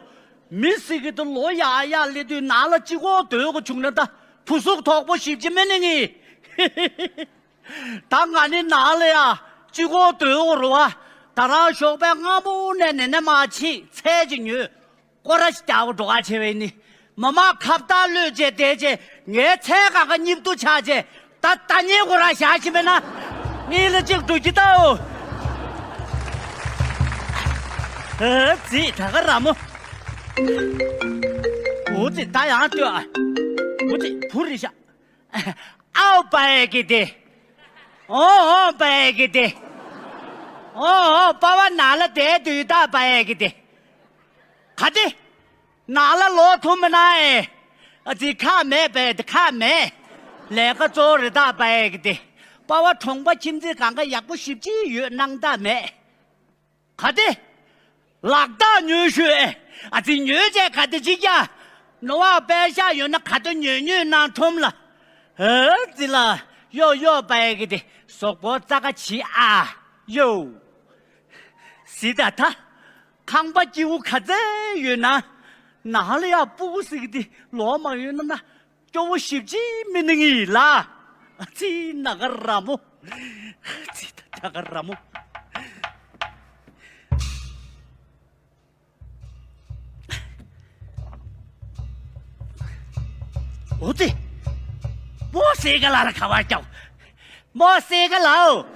没事个都落呀呀，里头拿了几个头个穷人的，不是托不起，这么那个。 ད་ང་ནི་ནང་ལ་ཡ་གཅིག་པོ་སྡོད་དགོས་རེད་བ། ད་རང་ཞོགས་པའི་སྔ་མོ་ནས་ནི་ནས་མར་ཕྱིན་ཚལ་གཅིག་ཉོས། སྐོར་ར་ཞིག་རྒྱག་གོ་འགྲོ་ག་བྱས་པས་ནི། མི་མང་ཁ་བརྡ་གློད་བྱས་བསྡད་བྱས་ངའི་ཚལ་སྒང་ག་གཉིད་དུ་ཆགས་བྱས། ད་ད་ཉལ་དགོས་ར་བཞག་ཤི་མེད་ན། གཉིད་ལ་གཅིག་འགྲོ་གི་ད་འོ། ཨ་ཙི་ད་ག་ར་མོ། འོ་ཙི་ད་ཡང་ལྟོས་ཨ། འོ་ཙི་བུ་རེད་ཤག་ཨའོ་པ་ཨེ་ཀི་ཏེ། ཨོ་ཨོ་པ་ཨེ་ཀི་ཏེ། ཨོ་ཨོ་པ་བ་ན་ལ་དེ་དུས་ད་པ་ཨེ་ཀི་ཏེ། ག་ཏེ། ན་ལ་ལོ་ཐུམ་མི་ན་ཨེ། ཨ་ཙི་ཁ་མེད་པས་དེ་ཁ་མེད། ལས་ཀ་གཙོ་རེ་ད་པ་ཨེ་ཀི་ཏེ། པ་བ་གྲོང་པ་ཁྱིམ་མཚེས་གང་ག་ཡག་པོ་ཞིབ་ཅིག་ཡོད་སྣང་ད་མེད། ག་ཏེ། ལག་རྟགས་ཉོས་ཤོག་ཨེ། ཨ་ཙི་ཉོས་བྱས་ག་ཏེ་ཅིག་ཀྱང་། ནོར་བ་པད་ཤག་ཡོད་ན་ག་ཏེ་ཉོས་ཉོས་གནང་ཁྲོམ་ལ། ཨ་ཙི་ལ། ཡོ་ཡོ་པ་ཨེ་ཀི་ཏེ་གཟུགས་པོ་རྩ་ཁ་བྱི་ཨ། ཡོ། སི་ད་ད། ཁང་པ་སྐྱིད་པོ་ག་ཚད་ཡོད་ན། ནང་ལ་ཡ་སྤུ་གུ་ཟིག་དེ་ལོག་མ་ཡོད་ན་ན། སྐྱོ་བོ་ཞིབ་ཅིག་མི་ནི་ངི་ལ། ཨ་ཙི་ན་ག་ར་མོ། ཨ་ཙི་ད་ག་ར་མོ། འོ་ཙི། མོ་སེ་ག་ལ་ར་ཁ་བ་སྐྱོ། མོ་སེ་ག་ལའོ།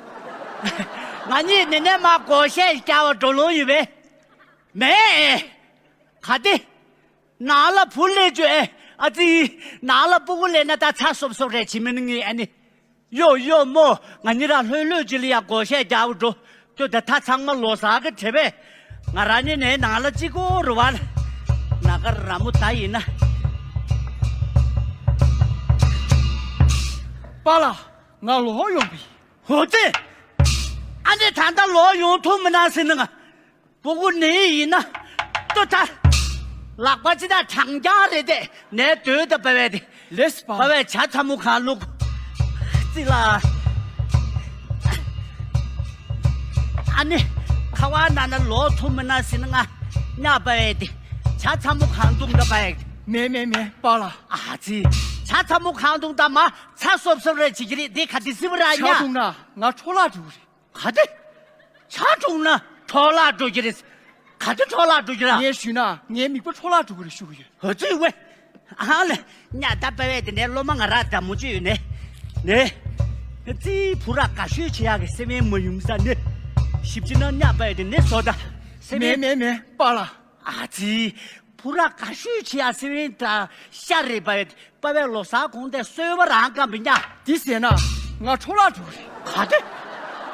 ང་གཉིས་ནི་ནས་མ་གོ་ཤེས་སྐྱ་བ་འགྲོ་ལོང་ཡོད་པས། མེད། ག་ཏེ། ནང་ལ་བུ་ལས་བཅོས་ཨ་ཙི། ནང་ལ་སྤུ་གུ་ལས་ན་ད་ཚ་སོབ་སོབ་རེད་བྱེད་མི་ནི་ངས་ཨ་ནི། ཡོ་ཡོ་མོ། ང་གཉིས་ར་ལྷོད་ལྷོད་ཅིག་ལ་ཡ་སྒོ་ཤད་རྒྱག་འགྲོ། ཁྱོད་ད་ད་ཚང་མ་ལོ་གསར་གི་དེ་བས། ང་རང་ནི་ནས་ནང་ལ་གཅིག་པོ་རུ་བ། ན་ག་ར་མོ་ད་ཡིན་ན། པཱ་ལགས། ང་ལོག་ཡོང་པས། ཧོ་ཙེ། ཨ་ནི་ད་ལྟ་ལོག་ཡོང་ཐུབ་མི་ན་ཟེར་ནི་ང་། སྤུ་གུ་ནི་ཡིན་ན། ལྟོས་ད། ལག་པ་ཅི་ད་གྲང་རྐྱང་རེད་དེ་ནས་སྡོད་ད་པ་བས་དེ། ལེས་པ། པ་བས་ཇ་ཚ་མོ་གང་བླུག་ཙི་ལ། ཨ་ནི། ཁ་བ་ན་ན་ལོ་ཐུ་མི་ན་སི་ན་ང་། ཉ་པ་བས་དེ། ཇ་ཚ་མོ་གང་བླུག་འདྲ་པ་བས་དེ། མེ་མེ་མེ་པ་ལ། ཨ་ཙི། ཇ་ཚ་མོ་གང་བླུག་ད་མ་ཚ་སོབ་སོབ་རེ་བྱེད་ཀྱི་རེད་དེ་ག་དེ་སི་བ་ར་ཉ། ཇ་བླུག་ན་ང་འཕྲོ་བརླག་འགྲོ་གི་རེད། ག་དེ། ཇ་བླུགས་ན་འཕྲོ་བརླག་འགྲོ་གི་རེད། ག་དེ་འཕྲོ་བརླག་འགྲོ་གི་རེད། ངས་ཞུས་ན་ངའི་མིག་པ་འཕྲོ་བརླག་འགྲོ་གི་རེད་ཞུ་གི་ཡོད། ཧོ་ཙི་ཝེ། ཨ་ལེ། ཉ་ད་པ་བས་དེ་ནས་སློབ་མ་ང་ར་དྲ་མོ་ཅི་ཡོད་ནས། ནས། ཙི་བུ་ར་དགའ་ཤོས་བྱེད་ཡག་གི་སེམས་ཡན་མ་ཡོང་ས་ནས། ཞིབ་ཅི་ན་ཉ་པ་བས་དེ་ནས་བཟོ་ད། སེམས་མེ་ཡན། མེ་མེ་པ་ལ། ཨ་ཙི། བུ་ར་དགའ་ཤོས་བྱེད་ཡག་སེམས་ཡན་དྲ་ཤ་རེད་པ་བས། པ་བས་ལོ་གསར་གོང་དེ་གསོལ་བ་རང་བཀབ་མི་ཉག་འདི་ཟེར་ན་ང་འཕྲོ་བརླག་འགྲོ་གི་རེད། ག་དེ།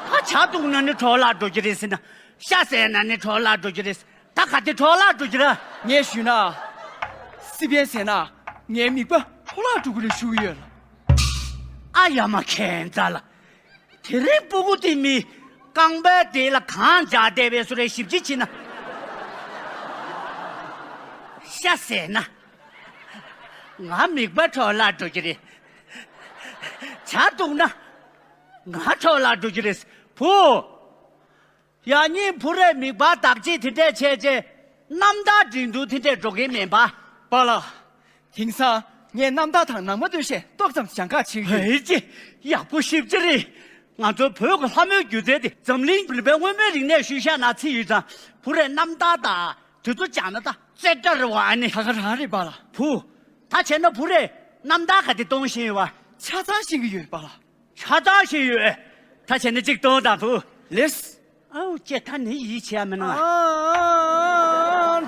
ད་ཇ་བླུགས་ན་ནི་འཕྲོ་བརླག་འགྲོ་གི་རེད་ཟེར་ན། ཤ་ཟས་ན་ནི་འཕྲོ་བརླག་འགྲོ་གི་རེད། ད་ག་དེ་འཕྲོ་བརླག་འགྲོ་གི་རེད། ངས་ཞུས་ན། སི་པན་ཟེར་ན་ངའི་མིག་པ་འཕྲོ་བརླག་འགྲོ་གི་རེད་ཞུ་གི་ཡོད་ལ། ཨ་ཡ་མ་ཁྱེད་ཚ་ལ། དེ་རིང་སྤུ་གུ་དེ་མི་རྐང་པའི་དེ་ལ་གང་འཇག་བསྡད་པའི་བཟོ་རེ་ཞིབ་ཅིག་བྱེད་ན། ཤ་ཟས་ན། ང་མིག་པ་འཕྲོ་བརླག་འགྲོ་གི་རེད། ཇ་བླུགས་ན། ང་འཕྲོ་བརླག་འགྲོ་གི་རེད། བུ། ཡང་སྙིང་བུ་རས་མིག་པ་བདག་གཅེས་དེ་འདྲས་བྱས་རྗེས་རྣམ་ཐར་འགྲན་བསྡུར་དེ་འདྲས་འགྲོ་གི་མིན་པ། པཱ་ལགས། དེང་སང་ངས་རྣམ་ཐར་དང་ནང་པ་སྟོད་གཞས་ཏོག་ཙམ་སྦྱང་ག་ཕྱིན་ཡོད། ཧེ་ཅེ། ཡག་པོ་ཞེ་པོ་ཅིག་རེད། ང་ཚོ་བོད་ཀྱི་ལྷ་མོའི་སྒྱུ་རྩལ་དེ་འཛམ་གླིང་རིམ་པའི་མངོན་མེད་རིག་གནས་ཤུལ་བཞག་ནང་ཚུད་ཡོད་ཙང་བུ་རས་རྣམ་ཐར་དང་དེ་ཚོ་སྦྱང་ན་ད་རྩེ་གྲ་རེད་བ་ཨ་ནི། ད་ག་རང་རེད་པཱ་ལགས། བུ། ད་བྱས་ན་བུ་རས་རྣམ་ཐར་ག་དེ་གཏོང་ཤེས་ཡོད་བ། ཆ་ཚང་ཤེས་ཀྱི་ཡོད་པཱ་ལགས། ཆ་ཚང་ཤེས་ཡོད། ད་བྱས་ན་གཅིག་གཏོང་དང་བུ། ལེས། ཨའུ་ཅེ་ད་ནི་ཡིད་ཆེས་ཡ་མི་ནང་། ཨ།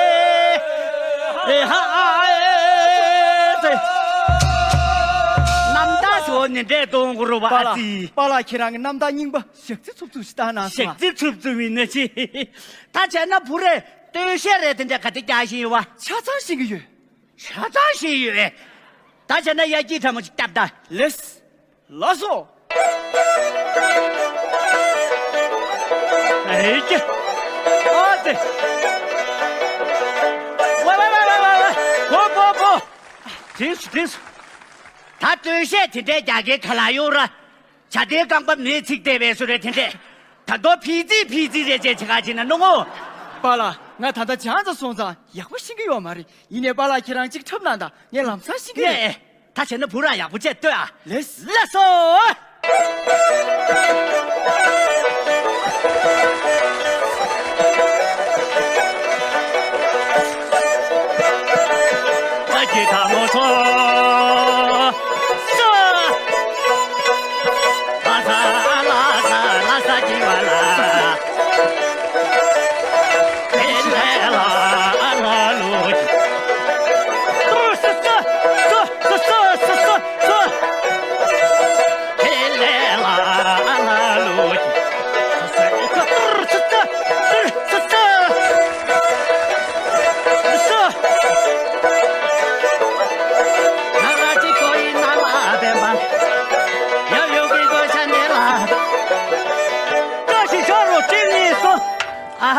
ཨེ་ཧ་ཨ་ཨེ་ཙེ། རྣམ་དག་ཞོ་ནི་འདྲེ་གཏོང་གུ་རུ་བ་ཨ་ཙི། པཱ་ལགས་ཁྱེད་རང་གི་རྣམ་དག་རྙིང་པ་ཞག་རྩི་འཚུབ་འཚུབ་ཞིག་བཏང་ན་སོང་ཞག་རྩི་འཚུབ་འཚུབ་མིན་ན་ཅི། ད་བྱས་ན་བུ་རས་སྟོད་གཞས་རེད་དེ་འདྲ་ག་དེ་རྒྱག་བཞིན་ཡོད་བ། ཆ་ཚང་ཤེས་ཀྱི་ཡོད། ཆ་ཚང་ཤེས་ཡོད། ད་བྱས་ན་ཡ་སྐྱིད་ཕྲ་མོ་ཅིག་བཏབ་ད། ལེས། ལགས་སོ། ཨེ་ཀྱེ། ཨ་ཙི། ཝེ་ཝེ་ཝེ། བོ་བོ་བོ། དེས་དེས། ད་སྟོད་གཞས་དེ་འདྲའི་རྒྱག་མཁན་ག་ལ་ཡོད་ར། བྱ་དེའི་རྐང་པ་མེས་ཚིག་བལྟས་པའི་བཟོ་རེད་དེ་འདྲས། ད་དོ་ཕི་ཙི་ཕི་ཙི་རེད་ཅེས་བྱེད་ག་ཅིག་ན་ནོ་ངོ་། པཱ་ལགས་ང་ད་ལྟ་བྱང་ཙམ་སོང་ཙང་ཡག་པོ་ཤེས་ཀྱི་ཡོད་མ་རེད། ཡིན་ནའི་པཱ་ལགས་ཁྱེད་རང་གཅིག་འཁྲབ་གནང་དང་ངས་ལམ་སང་ཤེས་ཀྱི་རེད། ངས་ད་བྱས་ན་བུ་ར་ཡག་པོ་བྱས་ལྟོས་ཨ། ལེས། ལགས་སོ། ད་ཀྱི་ཐ་མོ་ཚོ། ལ་ས་ལ་ས་ལ་ས་ཀྱི་བ་ལ། ཨེ་ལེ་ལ་ཨ་ལ་ལུ་ཀྱི། ཏུ་སི་སི་སི་སི་སི་སི། ཨེ་ལེ་ལ་ཨ་ལ་ལུ་ཀྱི། སི་སི་ཏུ་སི་སི་ཏུ་སི་སི། སི། ང་ར་ཅི་ཀོ་ཡི་ན་ལ་བེམ་པ། ཡབ་ཡོ་གི་གོ་ཆ་ནེ་ལ། བཀྲ་ཤིས་ཤོག་རོ་ཅི་ནི་སོ། ཨ།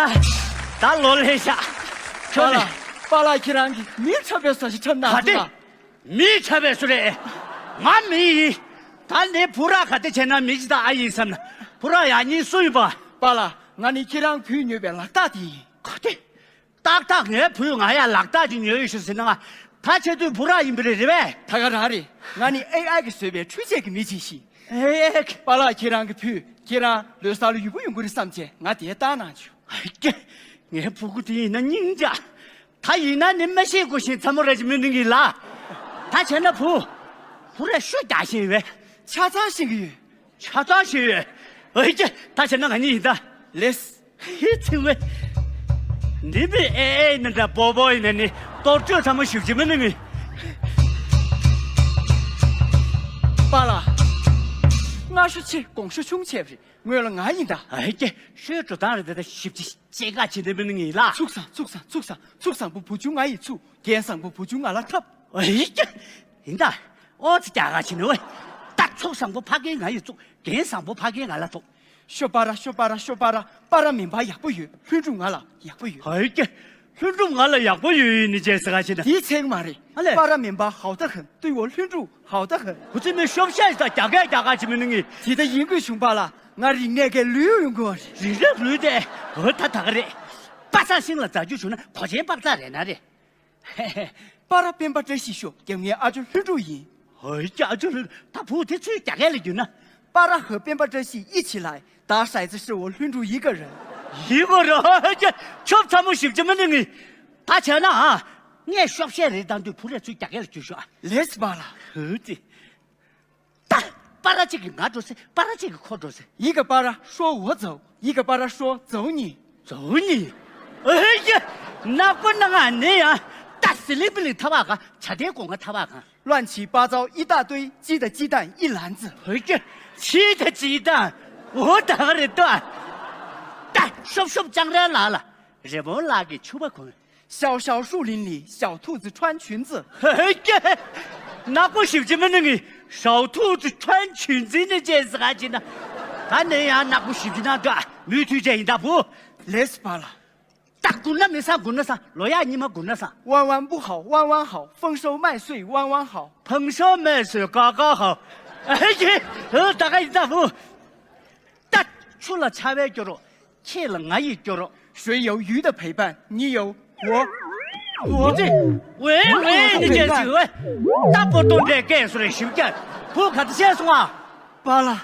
ད་ལོ་ལེ་ཤ། ཁྱོད་ལ། པཱ་ལགས་ཁྱེད་རང་གིས་མིར་ཆགས་པའི་ས་ཞིག་འཁྲབ་གནང་ག་སོང་ལ། མིར་ཆགས་པའི་སུ་རེད། ང་མི་ཡིན། ད་ནི་བུ་ར་ག་དེ་བྱས་ན་མི་ཅི་ད་ཨ་ཡིན་བསམ་ན། བུ་ར་ཡ་གཉིས་སུ་ཡིན་པ། པཱ་ལགས་ང་ནི་ཁྱེད་རང་བུས་ཉོས་པའི་ལག་རྟགས་དེ་ཡིན། ག་དེ། ཏག་ཏག་ངའི་བུས་ང་ཡ་ལག་རྟགས་ཅིག་ཉོས་ཡོད་ཤག་ཟེར་ན་ང་ད་བྱེད་དུས་བུ་ར་ཡིན་པ་རེད་རེད་པས། ད་ག་རང་རེད། ང་ནི་ཨེ་ཨའི་གིས་བཟོས་པའི་འཕྲུལ་ཆས་ཀྱི་མི་ཅིག་ཤི། ཨེ་ཨེ། པཱ་ལགས་ཁྱེད་རང་གི་བུས་ཁྱེད་རང་ལོ་གསར་ལ་ཡུལ་པོ་ཡོང་གི་རེད་བསམ་བྱས་ང་དེ་བཏང་གནང་བྱུང་། ཨ་ཀྱེ། ངའི་བུ་གུ་དེ་ཡིན་ན་སྙིང་རྗེ། ད་ཡིན་ན་ནི་མ་ཤེས་དགོས་ཤིང་ཚ་མོ་ར་ཅིག་མི་འདུག་གི་ལ། ད་བྱས་ན་བུ། བུ་ར་ཤུ་རྒྱག་བཞིན་ཡོད་པས། ཆ་ཚང་ཤེས་ཀྱི་ཡོད། ཆ་ཚང་ཤེས་ཡོད། ཨེ་ཀྱེ། ད་བྱས་ན་ང་གཉིས་ཡིན་ད། ལེས། ཧི་ཚིག་བས། འདི་པའི་ཨེ་ཨེ་ནི་འདྲ་པོ་པོ་ཡིན་ན་ནི་གཏོར་སྤྲོད་ཚ་མོ་ཞིབ་ཅིག་མི་ནི་ངི། པཱ་ལགས། སྔ་ཤོས་ཆེ་གོང་ཤོས་ཆུང་བྱས་པ་རེད། སྔོན་ལ་ང་ཡིན་ད། ཨེ་ཀྱེ། ཤོས་འགྲོ་སྟངས་རེད་ད། ཞིབ་ཅིག་ཅེས་ཀ་བྱེད་འདོད་མི་ནི་ངི་ལ། ཚུགས་བཟང་ཚུགས་བཟང་ཚུགས་བཟང་། ཚུགས་བཟང་པོ་བུ་ཆུང་ང་ཡིས་ཚུགས། འགན་བཟང་པོ་བུ་ཆུང་ང་ལ་འཐབ། ཨེ་ཀྱེ། ཡིན་ད། ཨོ་ཙི་རྒྱ་གར་ཕྱིན་ནོ། ད་ཚུགས་བཟང་པོ་ཕ་གིར་ང་ཡིས་ཚུགས། འགན་བཟང་པོ་ཕ་གིར་ང་ལ་ཐོབ། ཤོ་པ་ར་ཤོ་པ་ར་ཤོ་པ་ར། པ་ར་མིན་པ་ཡག་པོ་ཡོད། ལྷུན་གྲུབ་ང་ལ་ཡག་པོ་ཡོད། ཧོལ་ཀྱེ། ལྷུན་གྲུབ་ང་ལ་ཡག་པོ་ཡོད་ཡིན་ནི་ཅེས་ཟེར་ག་ཕྱིན་ད། དེའི་ཚེག་མ་རེད། ཨ་ལས། པ་ར་མིན་པ་ཧའོ་ད་ཧན་ཏུའི་འོ་ལྷུན་གྲུབ་ཧའོ་ད་ཧན། ཁུ་ཚི་མི་ཤོབ་ཤ་ཞིག་ད་རྒྱ་སྐད་རྒྱ་གར་ཅི་མི་ནི་ངི། དེ་ད་ཡིན་དགོས་བྱུང་པ་ལ་ང་རིག་གནས་ཀྱི་ལུས་ཡོང་དགོས་པ་རེད། རིག་གནས་ལུས་དེ། འོ་ད་ད་ག་རེད། པ་ས་ཤིང་ལ་འཛག་རྒྱུ་བྱུང་ན་གོ་ཆེན་པག་ཙག་རེད་ན་རེད། པ་ར་སྤེན་པ་བཀྲ་ཤིས་ཤོག་རྒྱབ་ངའི་ཨ་ཇོ་ལྷུན་གྲུབ་ཡིན། ཧོལ་ཀྱ་ཨ་ཇོ་ལྷུན་ད་བུ་དེ་ཚོའི་རྒྱ་སྐད་ལ་བསྒྱུར་ན། 巴拉和边巴这西一起来，打骰子是我论主一个人。 ཡིན་གོ་ར་ཧོལ་ཀྱ་ཁྱོད་ཚ་མོ་ཞིབ་ཅི་མ་ནི་ངི། ད་བྱས་ན་ཨ། ངས་ཤོབ་བཤད་རེ་བཏང་དུས་བུ་རེ་ཚུར་རྒྱ་སྐད་ལ་བསྒྱུར་ཤོག་ཨ། ལེས་པཱ་ལགས། ཧུ་ཙི། ད། པཱ་ལགས་གཅིག་གིས་ང་འགྲོ་ཟེར། པཱ་ལགས་གཅིག་གིས་ཁོ་འགྲོ་ཟེར། 一个巴拉说我走，一个巴拉说走你。 走你། ཨེ་ཡ། ནག་པོ་ནང་ང་ནི་ཡང་། ད་སི་ལི་པི་ལི་ཐ་བ་གང་། བྱ་དེ་སྒོ་ང་ཐ་བ་གང་། 乱七八糟一大堆，鸡的鸡蛋一篮子。 ཧོ་ཀྱ། ཕྱི་ད་ཅི་ད། འོ་ད་ག་རེད་ད། ད་ཤོབ་ཤོབ་ཅང་རེ་ལ་ལ། རེ་མོ་ལགས་ཀྱི་ཕྱུ་པ་གོན། 小小树林里，小兔子穿裙子。 ཧོ་ཀྱ། ནག་པོ་ཞིབ་ཅི་མི་ནི་ངི་ཞའོ་ཐུག་ཙི་ཁྲོན་ཆུན་ཙི་ནི་ཅེས་ཟེར་ག་ཅི་ན། ད་ནི་ཡང་ནག་པོ་ཞིབ་ཅི་ན་ད་མུ་མཐུད་ཅན་ཡིན་ད་བུ། ལེས་པཱ་ལགས། ད་དགུ་ན་མི་ས་དགུ་ན་ས་ལོ་ཡག་ཉི་མ་དགུ་ན་ས། 弯弯不好，弯弯好，丰收麦穗弯弯好。 ཕང་ཤོ་མེ་སོས་ཀ་ཀ་ཧའོ། ཨེ་ཡེ། ཨོ་ད་ག་ཡིན་ད་བུ། ད་ཆུ་ལ་ཆར་པའི་སྐྱོ་རོགས། ཁྱེད་ལ་ང་ཡི་སྐྱོ་རོགས། 水有鱼的陪伴，你有我。 ཨོ་ཙི། ཝེ་ཝེ་ནི་ཅེས་ཟེར་ཝེ། ད་པོ་ཏོ་འདྲའི་སྐད་སུ་རེ་ཞིབ་རྒྱག་བུ་ག་ད་བཤད་སོང་ཨ། པཱ་ལགས།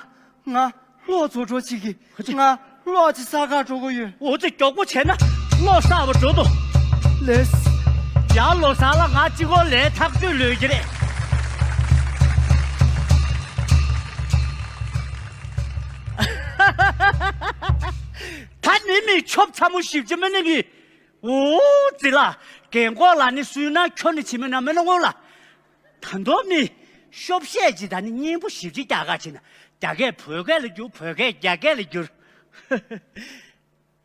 ང་ལོག་ཚོ་གྲོགས་གཅིག་གིས་ང་ལོག་ཅི་ས་ག་འགྲོ་གི་ཡོད། འོ་ཙི་མགྱོགས་པོ་བྱས་ན་ལོ་གསར་བ་འགྲོ་དོ། ལེས། ཡ་ལོ་གསར་ལ་ང་གཅིག་པོ་ལས་ཐག་ཆོད་ལོས་ཀྱི་རེད། ད་ནི་མི་ཆོབ་ཚ་མོ་ཞིབ་ཅི་མི་ནི་གི། འོ་ཙི་ལ། རྒན་གོག་ལ་ནི་སུས་ན་ཁྱོད་ནི་ཕྱི་མི་ན་མི་ན་ངོ་ལ། ད་མདོ་མི། ཤོབ་བཤད་ཅི་ད་ནི་སྙན་པོ་ཞིབ་ཅི་རྒྱག་ག་ཕྱིན་ན། རྒྱ་སྐད་བོད་སྐད་ལ་བསྒྱུར། བོད་སྐད་རྒྱ་སྐད་ལ་བསྒྱུར།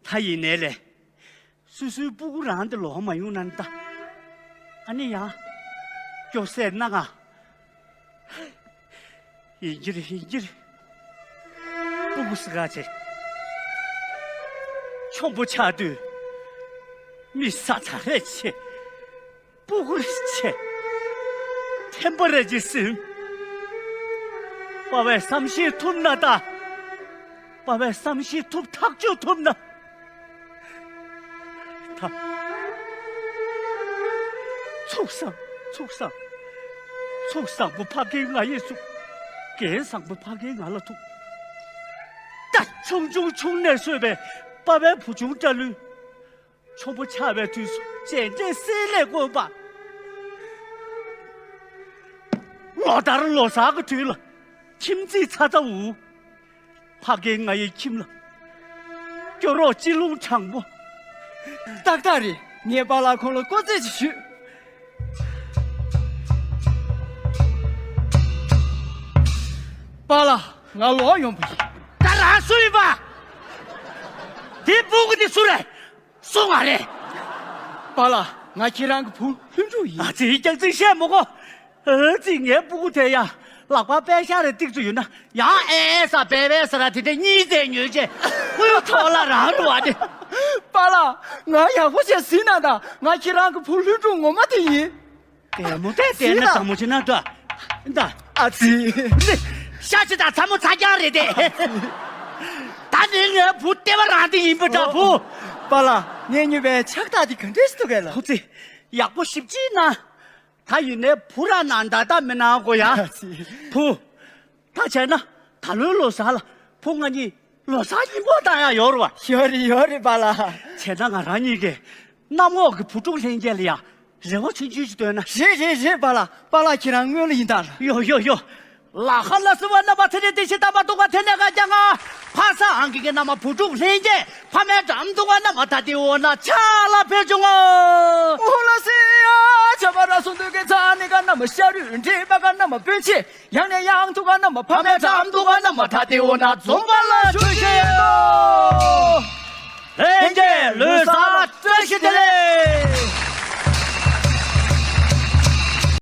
ད་ཡིན་ནའི་ལས། སུ་སུའི་སྤུ་གུ་རང་དེ་ལོག་མ་ཡོང་ན་ནི་ད། ཨ་ནི་ཡང་། སྐྱོ་སེར་སྣ་ང་། ཡིན་གྱི་རེད་ཡིན་གྱི་རེད། སྤུ་གུ་སི་ག་ཆེ། ཆོམ་པོ་ཆགས་དུས། མི་ས་ཚ་རེ་ཆེ། སྤུ་གུ་རེ་ཆེ། ཐེམ་པ་རེ་ཅི་སིམ། པ་བས་བསམ་ཤེས་ཐུབ་ན་ད། པ་བས་བསམ་ཤེས་ཐུབ་ཐག་གཅོད་ཐུབ་ན། ད། ཚུགས་བསམ། ཚུགས་བསམ། ཚུགས་བཟང་པོ་ཕ་རྒན་ང་ཡིས་ཚུགས། རྒན་བཟང་པོ་ཕ་རྒན་ང་ལ་ཐུག་ད་ཆུང་ཆུང་ཆུང་ནས་གསོས་པའི་པ་བའི་བུ་ཆུང་སྐྲ་ལུས། ཆོམ་པོ་ཆགས་པའི་དུས་སུ་བྱས་འདྲེ་སྲེད་ལས་དགོས་པ། ལོ་ལྟར་ལོ་གསར་གྱི་དུས་ལ་ཁྱིམ་མཚེས་ཚ་ཚ་འུ། ཕ་རྒན་ང་ཡི་ཁྱིམ་ལ། སྐྱོ་རོགས་སྤྱི་ལུང་དྲང་པོ། ཏག་ཏག་རེད། ངས་པཱ་ལགས་ཁོང་ལ་བཀོད་རྩིས་ཅིག་ཞུས། པཱ་ལགས་ང་ལོག་ཡོང་པ་ཡིན། ད་རང་སུ་ཡིན་པ། དེ་སྤུ་གུ་དེ་སུ་རེད། སུ་ང་རེད། པཱ་ལགས་ང་ཁྱེད་རང་གི་བུ་ལྷུན་གྲུབ་ཡིན། ཨ་ཙི་རྒྱག་ཙི་བཤད་མོ་གོ་ཨ་ཙི་ངའི་སྤུ་གུ་དེ་ཡ། ལག་པ་པད་ཤག་རེ་ཏིག་ཙུ་ཡོད་ན་ཡང་ཨེ་ཨེ་ས་བེ་བེ་ས་ར་དེ་དེ་གཉིས་ཟེར་ཉོས་ཅེ། ཁོའི་ཐོག་ལ་རང་རུ་བ་དེ། པཱ་ལགས་ང་ཡག་པོ་བྱས་ཟིན་ན་ད་ང་ཁྱེད་རང་གི་བུ་ལྷུན་གྲུབ་ངོ་མ་དེ་ཡིན། དེ་མོ་དེ་དེ་ན་དང་མོ་ཆེ་ན་ད། ད། ཨ་ཙི། ཤ་ཆེ་དང་ཚ་མོ་ཚ་རྐྱང་རེད་དེ། ད་ནི་ངའི་བུ་ལྟེ་བ་རང་དེ་ཡིན་པ་འདྲ་བུ། པཱ་ལགས་ངས་ཉོས་པའི་ཕྱག་རྟགས་དེ་ག་འདྲས་འདུག་གས་ལ། ཁོ་ཚེ། ཡག་པོ་ཞིབ་ཅིག་ན། ད་ཡིན་ནའི་བུ་ར་ན་ད་ད་མི་ན་གོ་ཡ། བུ། ད་བྱས་ན་ད་ལོའི་ལོ་གསར་ལ་བུ་ང་གཉིས་ལོ་གསར་སྙིང་པོ་བཏང་ཡ་ཡོད་རེད་བ། ཡོད་རེད་ཡོད་རེད་པཱ་ལགས། བྱས་ན་ང་རང་གཉིས་ཀས་གནམ་འོག་གི་བུ་ཕྲུག་ལྷན་རྒྱས་ལ་ཡ་རེ་བ་ཆུང་ཆུང་ཞིག་བཏོན་ན། རེད་རེད་རེད་པཱ་ལགས། པཱ་ལགས་ཁྱེད་རང་སྔོན་ལ་ཡིན་ད་ལ། ཡོ་ཡོ་ཡོ། ལ་ཁ་ལ་སི་བ་ན་མ་ཚེ་རེ་ཏི་ཤི་ཏ་མ་ཏུ་ག་ཐེ་ནེ་ག་ཀྱ་ང་། ཕ་ས་ཨང་གི་གི་ན་མ་བུ་ཕྲུག་ལྷན་རྒྱས། ཕ་མའི་འགྲམ་དུ་ག་ན་མ་ཐ་ཏི་འོ་ན་ཆ་ལ་ཕེ་ཆུང་ངོ་། འོ་ལ་སི་ཡ་ཆ་བ་ར་སུ་འདུ་གི་ཚ་ནི་ག་ན་མ་ཤ་རུ་འདྲེ་པ་ག་ན་མ་པོན་ཆེ། ཡང་ནས་ཡང་དུ་ག་ན་མ་ཕ་མའི་འགྲམ་དུ་ག་ན་མ་ཐ་ཏི་འོ་ན་འཛོམས་པ་ལ་ཆུ་ཤེ།